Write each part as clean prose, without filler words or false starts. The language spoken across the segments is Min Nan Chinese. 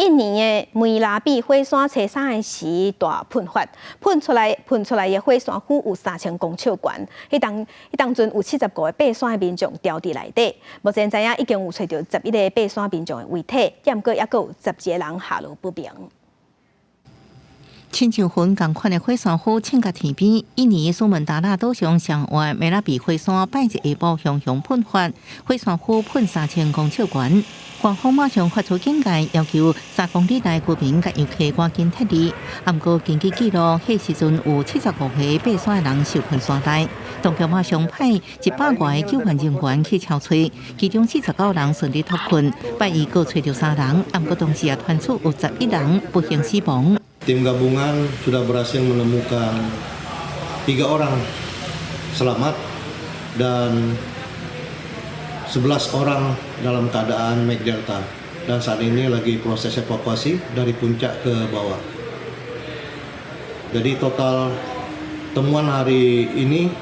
印尼的梅拉比火山初三的時大噴發，噴出來的火山灰有3000公尺懸。彼當陣有75個爬山的民眾牢佇內底。目前知影已經有揣著11個爬山民眾的遺體，毋過猶閣有12個人下落不明。親像雲仝款的火山灰衝共天邊，印尼蘇門答臘島上上懸梅拉比火山拜一下晡雄雄噴發，火山灰噴3000公尺懸。官方馬上發出警戒，要求3公里內居民佮遊客趕緊撤離。毋過根據記錄，彼時陣有75個爬山的人受困山內，當局馬上派100外個救援人員去搜揣，其中49人順利脫困，拜二閣揣著三人，毋過同時也傳出有11人不幸死亡。 Tim gabungan sudah berhasil menemukan tiga orang selamat dan 11 orang dalam keadaan Mag Delta dan saat ini lagi proses evakuasi dari puncak ke bawah. Jadi total temuan hari ini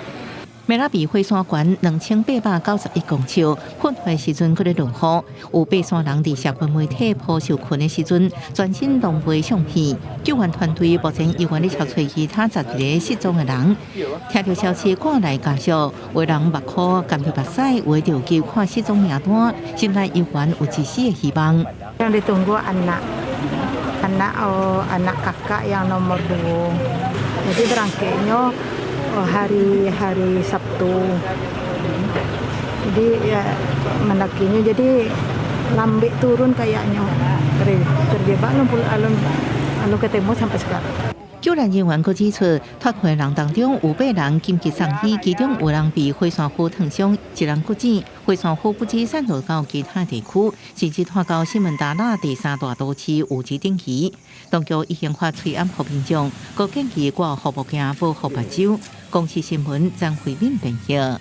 梅拉比火山懸2891公尺，噴發時陣閣咧落雨，有爬山人佇社群媒體 po 受困的時陣，全身狼狽相片。救援團隊目前猶原咧搜揣其他11個失蹤的人。聽著消息趕來家屬，有人目眶含著目屎，有的著急看失蹤名單，心內猶原有一絲的希望。 Yang ditunggu anak, anak oh, anak kakak yang nomor dua. Jadi berangkatnya oh, hari hari Sabtu. Jadi ya mendakinya jadi lambat turun kayaknya terjebak belum belum ketemu sampai sekarang. 救援人員閣指出，脫困的人當中有八人緊急送醫，其中有人被火山灰燙傷，一人骨折。火山灰不止散落到其他地區，甚至拖到蘇門答臘第三大都市烏節頂去。當局已經發催暗予民眾，閣建議掛護目鏡保護目睭。公視新聞張惠敏編譯。